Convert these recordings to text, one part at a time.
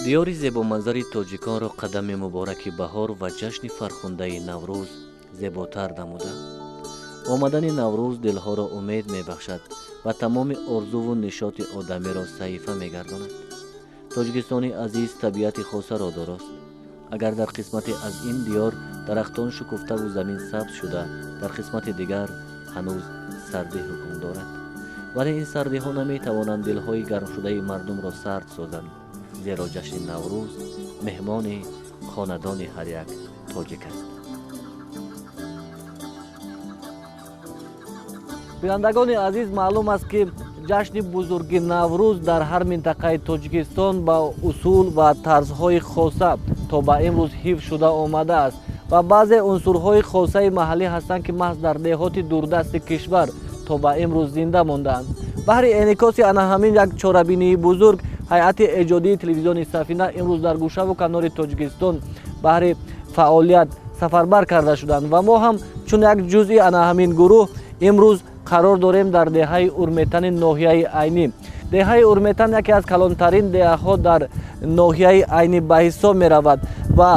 Диёри зебоманзари тоҷиконро қадами мубораки баҳор ва ҷашни фархундаи Наврӯз зеботар намуда. Омадани Наврӯз дилҳоро умед мебахшад ва тамоми орзуву нишоти одамиро саҳифа мегардонад. Тоҷикистони азиз табиати хосаро дорост. Агар дар қисмате аз ин диёр дарахтон шукуфтаву замин сабз шуда, дар қисмати дигар ҳанӯз сардӣ ҳукм дорад. Вале ин сардиҳо наметавонанд дилҳои гармшудаи мардумро сард созанд, зеро ҷашни Наврӯз меҳмони хонадони ҳар як тоҷик аст. Бинандагони азиз, маълум аст, ки ҷашни бузурги Наврӯз дар ҳар минтақаи Тоҷикистон ба усул ва тарзҳои хоса то ба имрӯз ҳифз шуда омадааст ва баъзе унсурҳои хосаи маҳаллӣ ҳастанд, ки маҳз дар деҳоти дурдасти кишвар то ба имрӯз зинда мондаанд. Баҳри инъикоси ана ҳамин як чорабинии бузург, ҳайати эҷодии телевизиони Сафина имрӯз дар гӯшаву канори Тоҷикистон баҳри фаъолият сафарбар карда шуданд ва мо ҳам чун як ҷузъи ана ҳамин гурӯҳ имрӯз қарор дорем дар деҳаи Урметани ноҳияи Айнӣ. Деҳаи Урметан яке аз калонтарин деҳаҳо дар ноҳияи Айнӣ ба ҳисоб меравад ва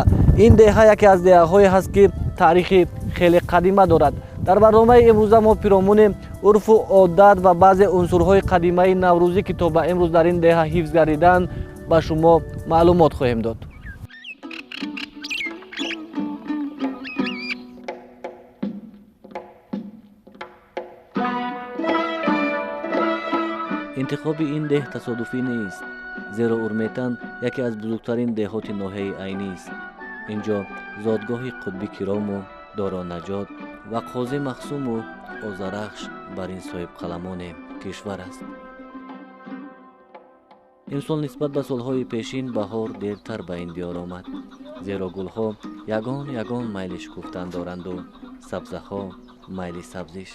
ин деҳа яке аз деҳаҳое ҳаст, ки таърихи хеле қадима дорад. Дар барномаи имрӯза мо пиромуни урфу одат ва баъзе унсурҳои қадимаи наврӯзӣ, ки то ба имрӯз дар ин деҳа ҳифз гардиданд, ба шумо маълумот хоҳем дод. Интихоби ин деҳ тасодуфӣ нест, зеро Урметан яке аз бузургтарин деҳоти ноҳияи Айнист. Ин ҷо зодгоҳи Қутби Кирому Доронаҷот ва Қози Махсуму Озарахш бар ин соҳибқаламони кишвар аст. Имсол нисбат ба солҳои пешин баҳор дертар ба ин диёр омад, зеро гулҳо ягон ягон майли шукуфтан доранду сабзаҳо майли сабзиш.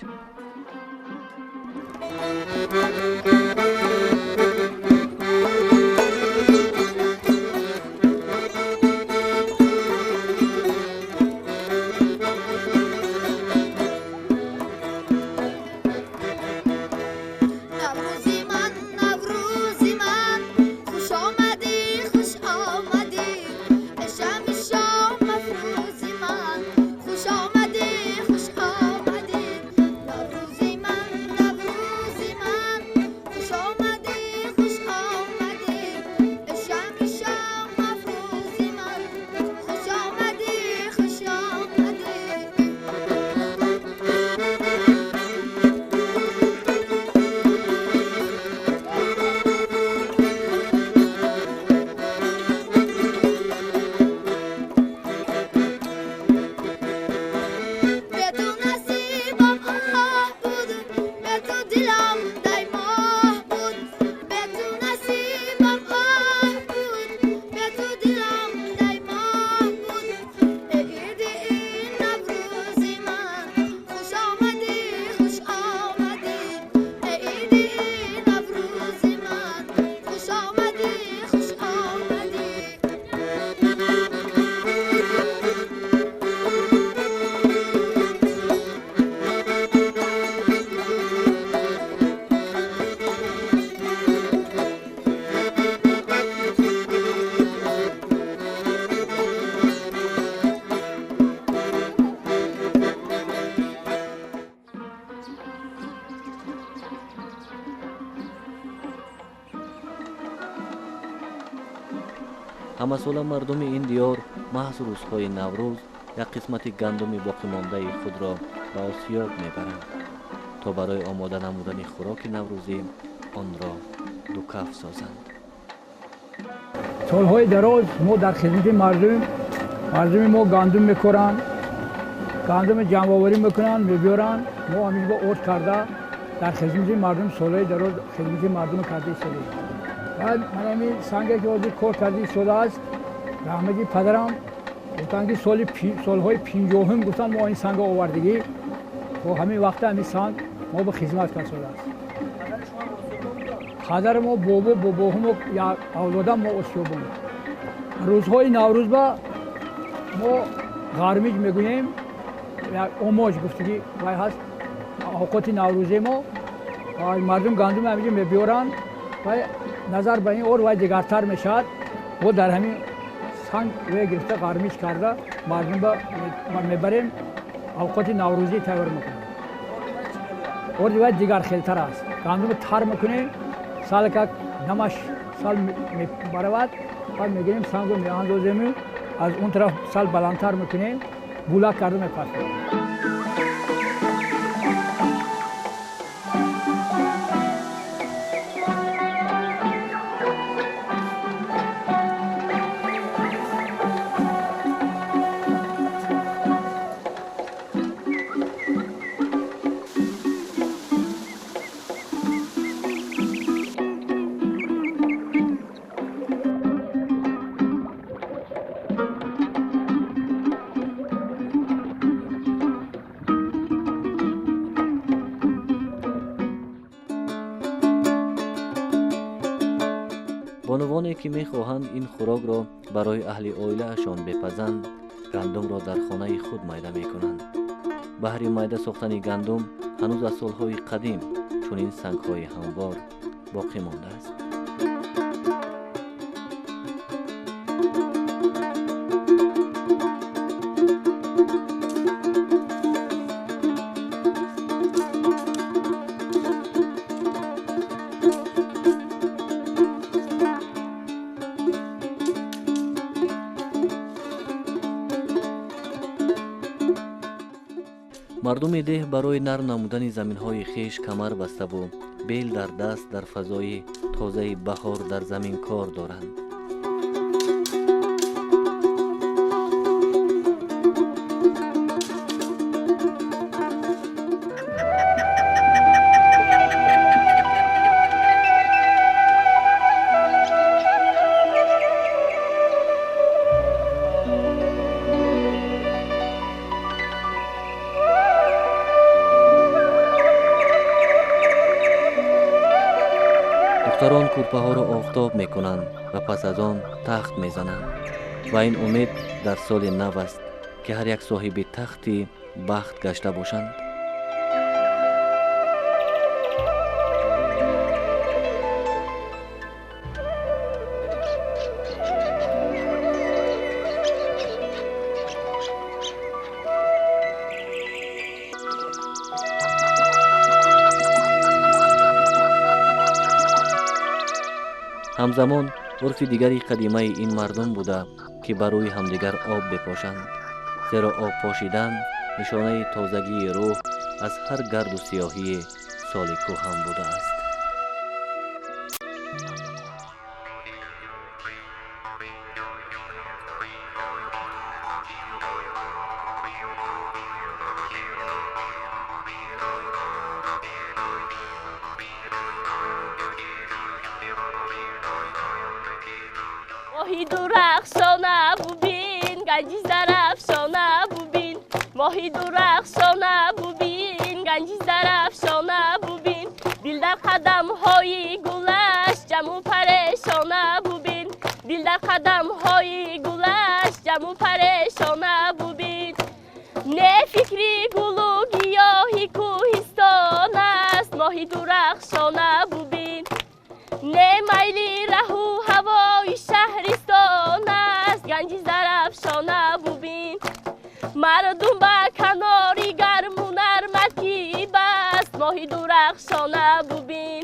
Ҳамасола мардуми ин диёр маҳз рӯзҳои Наврӯз як қисмати гандуми боқимондаи худро ба осиёб мебаранд, то барои омода намудани хӯроки наврӯзӣ онро дукаф созанд. Солҳои дароз мо дар хизмати мардум, мардуми мо гандум мекоранд, гандуми ҷамъоварӣ мекунанд, мебиёранд. Мо ҳамин бо орд карда дар хизмати мардум солҳои дароз хизмати мардум карда истодаем. Баъд ман ҳамин санге, ки ҳозир кор карда истодааст, раҳмати падарам гуфтанд, ки солҳои 50-ум гуфтанд, мо ин санга овардагӣ, то ҳамин вақта ҳамин санг мо ба хизмат кардааст. Падари мо, бобо, бобоҳумо, авлодам мо осиёбон. Рӯзҳои Наврӯз ба мо ғармиҷ мегӯем, як омоҷ гуфтагӣ вай ҳаст, авқоти наврӯзии мо мардум гандум ҳаминҷо мебиёранд ва назар ба ин ор вай дигартар мешавад. Мо дар ҳамин санг ве гирифта ғармиш карда мардум мебарем, авқоти наврӯзӣ тайёр мекунем. Орди вай дигар хелтар аст. Гандумро тар мекунем, сал как намаш сал баравад, баъд мегирем сангро меандозему, аз он тараф сал баландтар мекунем, булак карда мепартем. Бонувоне ки мехоҳанд ин хӯрокро барои аҳли оилаашон бепазанд, гандумро дар хонаи худ майда мекунанд. Баҳри майда сохтани гандум ҳанӯз аз солҳои қадим чунин сангҳои ҳамвор боқӣ мондааст. Мардуми деҳ барои нарм намудани заминҳои хеш камар баставу бел дар даст дар фазои тозаи баҳор дар замин кор доранд. Духтарон кӯрпаҳоро офтоб мекунанд ва пас аз он тахт мезананд ва ин умед дар соли нав аст, ки ҳар як соҳиби тахти бахт гашта бошанд. Ҳамзамон урфи дигари қадимаи ин мардум буда, ки ба рӯи ҳамдигар об бепошанд, зеро об пошидан нишонаи тозагии рӯҳ аз ҳар гарду сиёҳии соли кӯҳан будааст. Моҳи дурахшона бубин, ганҷи зарафшона бубин. Моҳи дурахшона бубин, ганҷи зарафшона бубин. Дил дар қадамҳои гулаш ҷамъу парешона бубин. Дил дар қадамҳои гулаш ҷамъу парешона бубин. Не фикри гулу гиёҳи кӯҳистон аст, моҳи дурахшона бубин. Не майли раҳу ҳавои шаҳристон аст, ганҷи зарафшона бубин. Мардум ба канори гарму нармакиб аст, моҳи дурахшона бубин.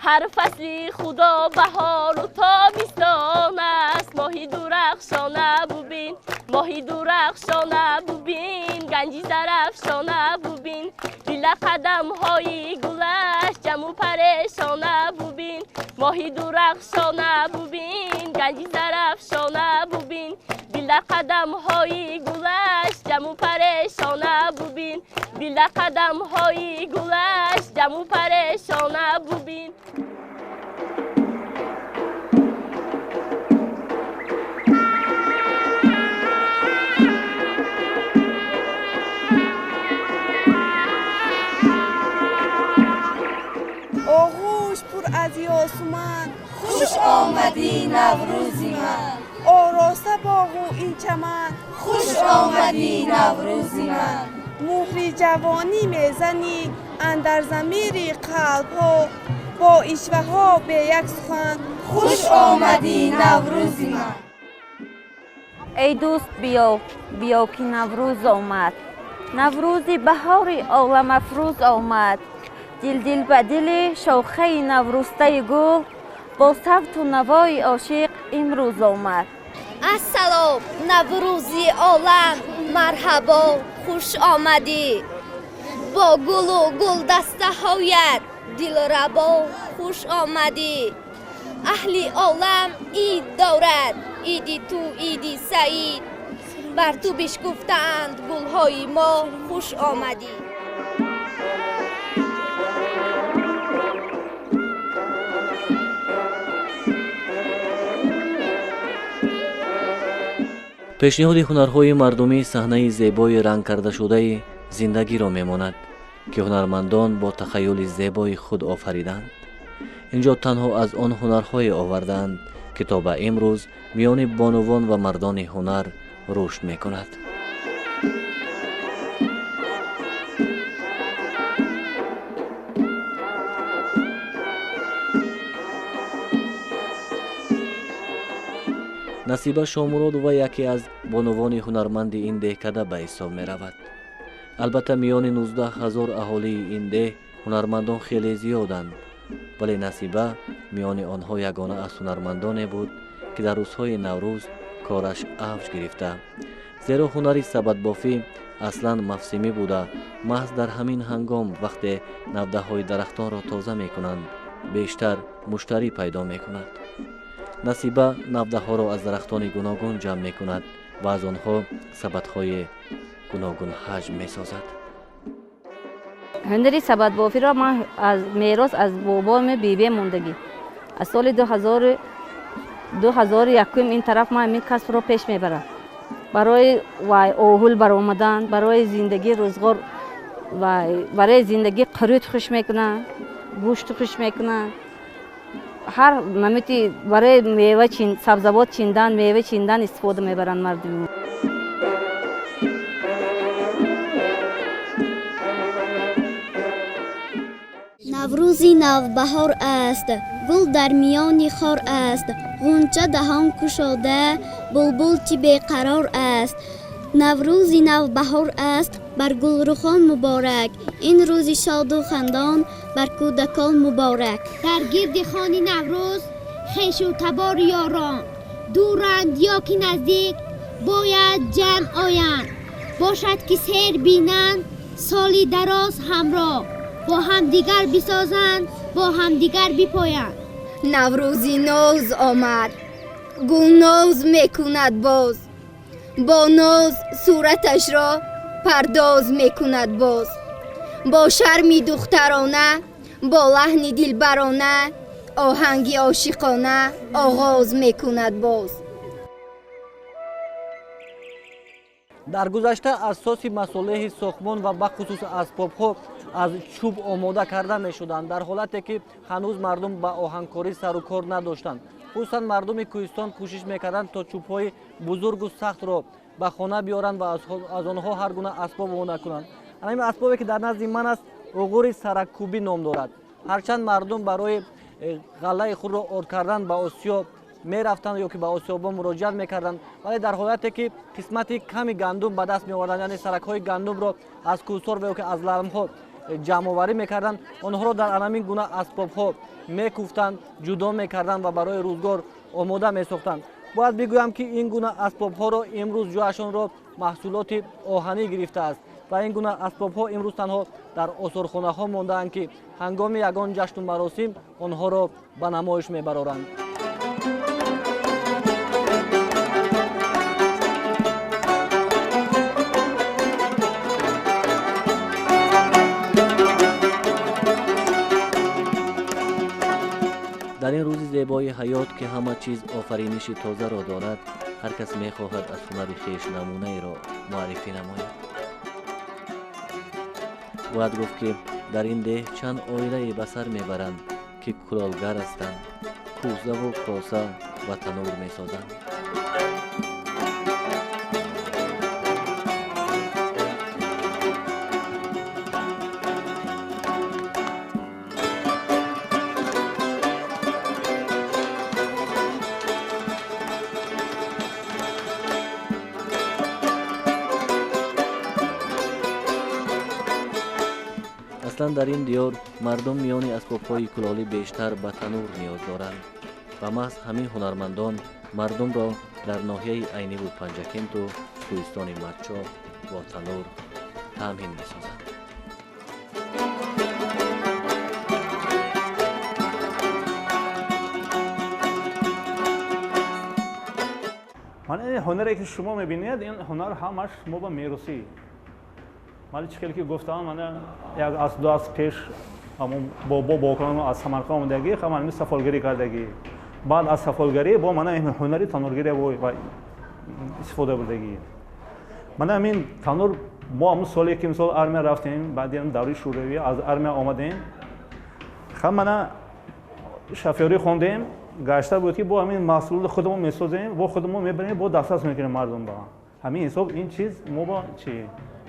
Ҳар фасли худо баҳору тобистон аст, моҳи дурахшона бубин. Моҳи дурахшона бубин, ганҷи зарафшона бубин. Дила қадамҳои гулаш ҷамъу парешона бубин. Моҳи дурахшона бубин, ганҷи зарафшона бубин. Дила қадамҳои гулаш ҷамъу парешона бубин. Дила қадамҳои гулаш ҷамъу парешона бубин. Оғӯш пур аз ёсуман, хуш омадӣ наврӯзи ман. Ороста боғу ин чаман, хуш омадӣ наврӯзи ман. Муҳри ҷавонӣ мезанӣ андар замири қалбҳо, бо ишваҳо бе як сухан, Хуш омадӣ, Наврӯзи ман. Эй дӯст, биё, биё, ки Наврӯз омад, Наврӯзи баҳори оламафрӯз омад. Дилдил ба дили шохаи наврӯстаи гул бо савту навои ошиқ имрӯз омад. Ассалом, Наврӯзи олам, марҳабо, хуш омадӣ. Бо гулу гулдастаҳоят дилрабо, хуш омадӣ. Аҳли олам ид дорад, иди ту иди саид. Бар ту бишкуфтаанд гулҳои мо, хуш омадӣ. Пешниҳоди ҳунарҳои мардумӣ саҳнаи зебои ранг кардашудаи зиндагиро мемонад, ки ҳунармандон бо тахаюли зебои худ офариданд. Инҷо танҳо аз он ҳунарҳое овардаанд, ки то ба имрӯз миёни бонувон ва мардони ҳунар рушд мекунад. Насиба Шомуродова яке аз бонувони ҳунарманди ин деҳкада ба ҳисоб меравад. Албатта, миёни 19 000 аҳолии ин деҳ ҳунармандон хеле зиёданд, вале Насиба миёни онҳо ягона аз ҳунармандоне буд, ки дар рӯзҳои Наврӯз кораш авҷ гирифта, зеро ҳунари сабадбофӣ аслан мавсимӣ буда, маҳз дар ҳамин ҳангом, вақте навдаҳои дарахтонро тоза мекунанд, бештар муштарӣ пайдо мекунад. Насиба навдаҳоро аз дарахтони гуногун ҷамъ мекунад ва аз онҳо сабадҳои гуногунҳаҷм месозад. Ҳунари сабадбофиро ман аз мерос аз бобоми бибиям мондагӣ. Аз соли 2001 ин тараф ман ҳамин касбро пеш мебарам. Барои вай оҳул баромадан, барои зиндагӣ рӯзғор, вай барои зиндагӣ қурут хуш мекунанд, гӯшт хуш мекунанд. Ҳар намити барои мева чин, сабзавот чиндан, мева чиндан истифода мебаранд мардуми. Наврӯзи навбаҳор аст, гул дар миёни хор аст, ғунча даҳон кушода, булбул чӣ беқарор аст. Наврӯзи навбаҳор аст, бар гулрухон муборак, ин рӯзи шоду хандон бар кӯдакон муборак. Дар гирди хони Наврӯз хешу табору ёрон, дуранд ё ки наздик, бояд ҷамъ оянд. Бошад ки сер бинанд соли дароз ҳамроҳ, бо ҳамдигар бисозанд, бо ҳамдигар бипоянд. Наврӯзи ноз омад, гулноз мекунад боз, бо ноз сураташро пардоз мекунад боз. Бо шарми духтарона, бо лаҳни дилбарона, оҳанги ошиқона оғоз мекунад боз. Дар гузашта асоси масолеҳи сохтмон ва бахусус асбобҳо аз чӯб омода карда мешуданд, дар ҳолате ки ҳанӯз мардум ба оҳанкорӣ сару кор надоштанд. Хусусан мардуми кӯҳистон кӯшиш мекарданд, то чӯбҳои бузургу сахтро ба хона биёранд ва аз онҳо ҳар гуна асбоб омода кунанд. Ҳамин асбобе ки дар назди ман аст, уғури сараккӯбӣ ном дорад. Ҳарчанд мардум барои ғаллаи худро орд кардан ба осиё мерафтанд ё ки ба осиёбон муроҷиат мекарданд, вале дар ҳолате ки қисмати ками гандум ба даст меоварданд, яъне саракҳои гандумро аз кӯҳсор ва ё ки аз лалмҳо ҷамъоварӣ мекарданд, онҳоро дар анамин гуна асбобҳо мекуфтанд, ҷудо мекарданд ва барои рӯзгор омода месохтанд. Бояд бигӯям, ки ин гуна асбобҳоро имрӯз ҷояшонро маҳсулоти оҳанӣ гирифтааст ва ин гуна асбобҳо имрӯз танҳо дар осорхонаҳо мондаанд, ки ҳангоми ягон ҷашну маросим онҳоро ба намоиш мебароранд. Дар ин рӯзи зебои ҳаёт, ки ҳама чиз офариниши тозаро дорад, ҳар кас мехоҳад аз ҳунари хеш намунаеро муаррифӣ намояд. Бояд гуфт, ки дар ин деҳ чанд оилае ба сар мебаранд, ки кулолгар ҳастанд, кӯзаву коса ва танур месозанд. Одатан дар ин диёр мардум миёни асбобҳои кулолӣ бештар ба танур ниёз доранд ва маҳз ҳамин ҳунармандон мардумро дар ноҳияи Айниву Панҷакенту кӯҳистони Матчоҳ бо танур таъмин месозанд. Ман ин ҳунаре ки шумо мебинед, ин ҳунар ҳамаш мо ба меросӣ. Ман чӣ хеле ки гуфтам, ман як аз ду аз пеш ҳамон бобо бокалон аз Самарқанд омадагӣ, ҳама ҳамин сафолгарӣ кардагӣ. Баъд аз сафолгарӣ бо ман ин ҳунари танургирӣ истифода бурдагӣ. Ман ҳамин танур мо ҳамон соле ки мисол армия рафтем, баъди ҳам давраи Шӯравӣ аз армия омадем, ҳам мана шофёрӣ хондем, гашта буд ки бо ҳамин маҳсулоти худамон месозем, бо худамон мебарем, бо дастрас мекунем мардум ба. Ҳамин ҳисоб ин чиз мо ба чи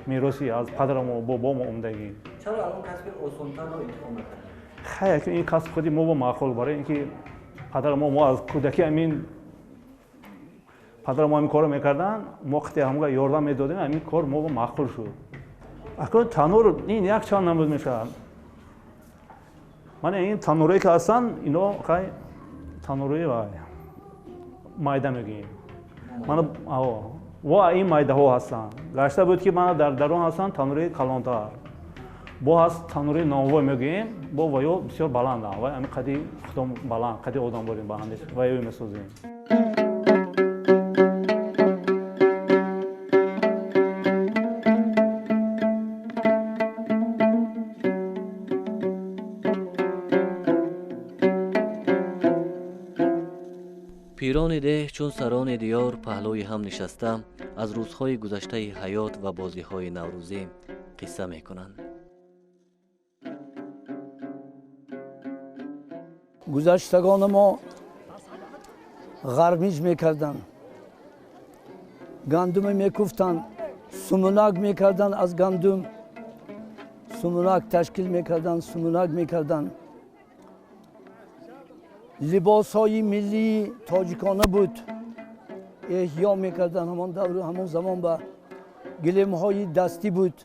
меросӣ аз падарамо, бобомо омадагӣ. Чаро он касби осонтарро интихоб накардед? Хай, ин касб худи мо ба маъқул, барои ин ки падарамо мо аз кӯдакӣ ҳамин падарамо ҳамин корро мекарданд, мо қити ҳамга ёрдам медодем, ҳамин кор мо ба маъқул шуд. Акнун танур ин якчанд намуд мешавад. Ман ин танурое ки ҳастанд, ино хай танурои вай майда мегӯем. Мана во ин майдаҳо ҳастанд. Гашта буд ки мана дар дарун ҳастанд танурои калонтар. Бо ҳаст танурои номвой мегӯем, бо ваё бисёр баланданд. Вай ҳамин қади худом баланд, қади одам борем баланд ваё месозем. Пирони деҳ чун сарони диёр паҳлӯи ҳам нишаста аз рӯзҳои гузаштаи ҳаёт ва бозиҳои наврӯзӣ қисса мекунанд. Гузаштагони мо ғармиж мекарданд, гандуме мекуфтанд, сумунак мекарданд, аз гандум сумунак ташкил мекарданд, сумунак мекарданд. Либосҳои миллии тоҷикона буд, эҳё мекарданд ҳамон давру ҳамон замон ба гилемҳои дастӣ буд,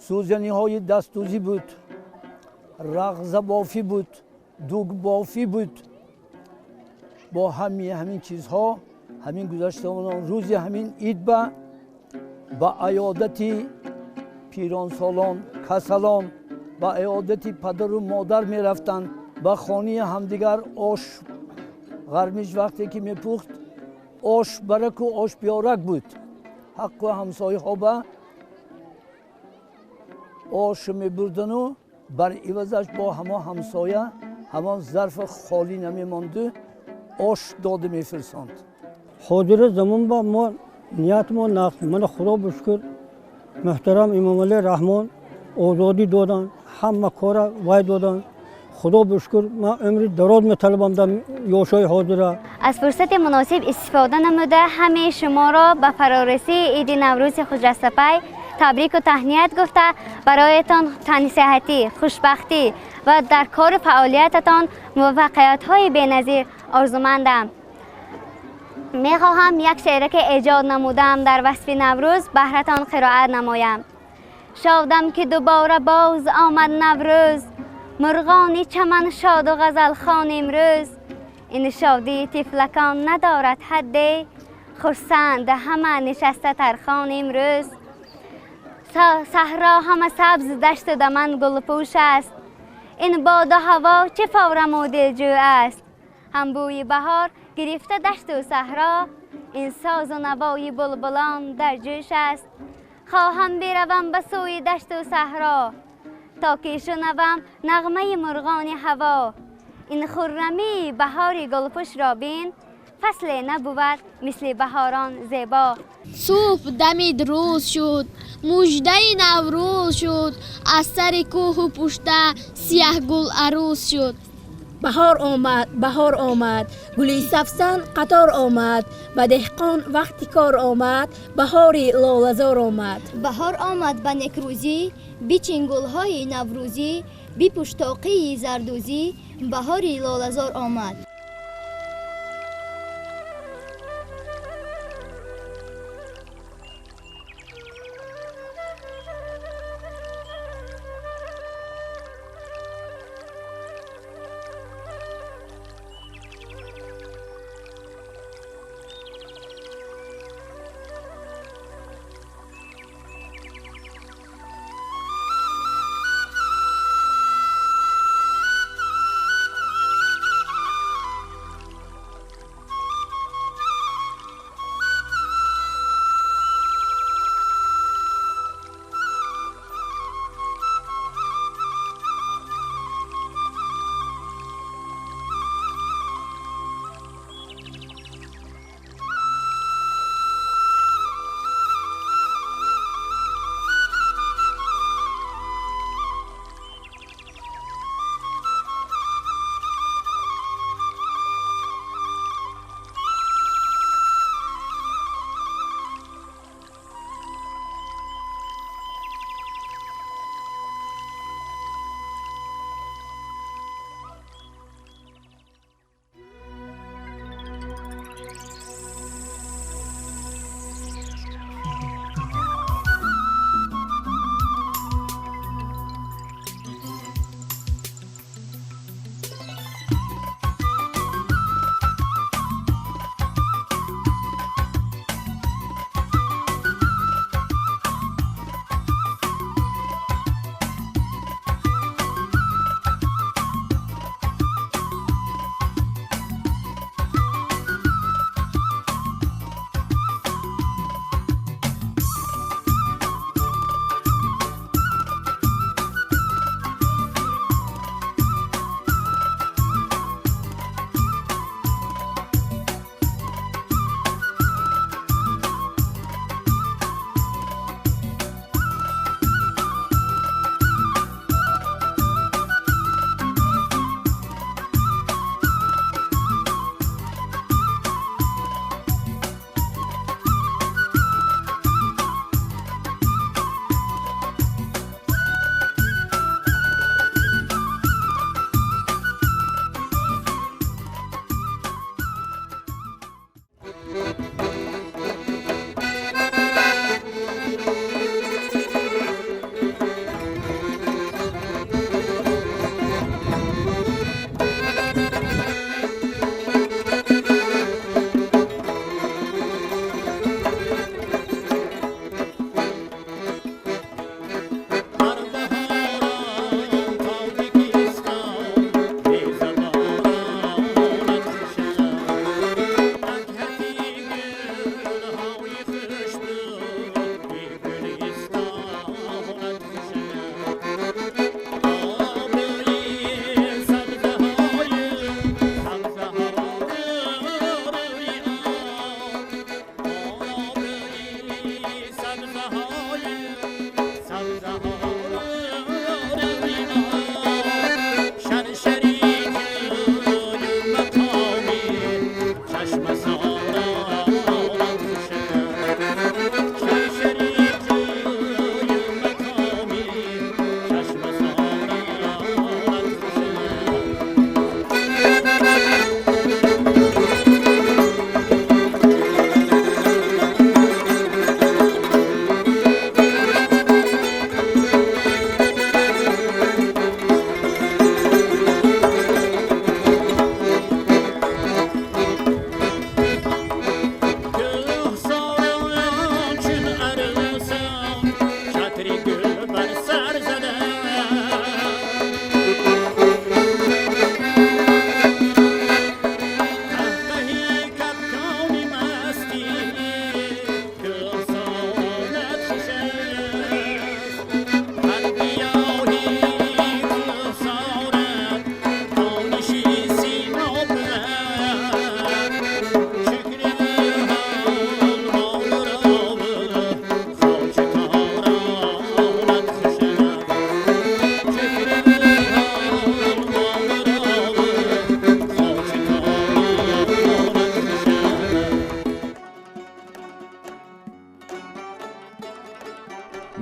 сӯзаниҳои дастдӯзӣ буд, рағзабофӣ буд, дугбофӣ буд. Бо ҳамаи ҳамин чизҳо ҳамин гузаштагон рӯзи ҳамин ид ба аёдати пиронсолон, касалон, ба аёдати падару модар мерафтанд. Ба хонаи ҳамдигар ош ғармиш вақте ки мепухт, ош бараку ош биёрак буд. Ҳаққу ҳамсояҳо ба ош мебурдану бар ивазаш бо ҳамон ҳамсоя ҳамон зарфи холӣ намемонду ош дода мефирсонд. Ҳозири замон ба мо ният мо нақд. Мана Худо бишукр, муҳтарам Эмомалӣ Раҳмон озодӣ доданд, ҳама кора вай доданд. Худо бишукр, ман умри дароз металабам дар ёшҳои ҳозира. Аз фурсати муносиб истифода намуда ҳамаи шуморо ба фарорасии иди Наврӯзи Хуҷрастапай табрику таҳният гуфта, бароятон тансиҳатӣ, хушбахтӣ ва дар кору фаъолиятатон муваффақиятҳои беназир орзумандам. Мехоҳам як шеъре ки эҷод намудам дар васфи Наврӯз баҳратон қироат намоям. Шодам ки дубора боз омад Наврӯз, мурғони чаман шоду ғазалхон имрӯз. Ин шодии тифлакон надорад ҳадде, хурсанд ҳама нишаста тархон имрӯз. Саҳро ҳама сабз, дашту даман гулпӯш аст, ин боду ҳаво чӣ фораму дилҷӯ аст. Ҳам бӯи баҳор гирифта дашту саҳро, ин созу навои булбулон дар ҷӯш аст. Хоҳам биравам ба сӯи дашту саҳро, то ки шунавам нағмаи мурғони ҳаво. Ин хуррамии баҳори гулпӯшро бин, фасле набувад мисли баҳорон зебо. Субҳ дамид рӯз шуд, муждаи Наврӯз шуд, аз сари кӯҳу пушта сияҳгул арӯз шуд. Баҳор омад, баҳор омад, гули сафсан қатор омад, ба деҳқон вақти кор омад, баҳори лолазор омад. Баҳор омад ба некрӯзӣ, бичин гулҳои наврӯзӣ, бипӯш тоқии зардӯзӣ, баҳори лолазор омад.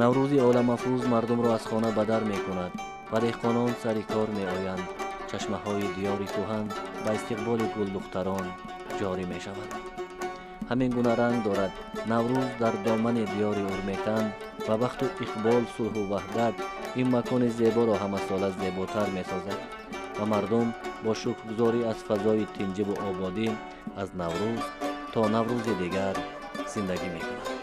Наврӯзи оламафрӯз мардумро аз хона ба дар мекунад ва деҳқонон сари кор меоянд. Чашмаҳои диёри кӯҳан ба истиқболи гулдухтарон ҷорӣ мешаванд. Ҳамин гуна ранг дорад Наврӯз дар домани диёри Урметан ва бахту иқбол, сулҳу ваҳдат ин макони зеборо ҳамасола зеботар месозад ва мардум бо шукргузорӣ аз фазои тинҷиву ободӣ аз Наврӯз то Наврӯзи дигар зиндагӣ мекунанд.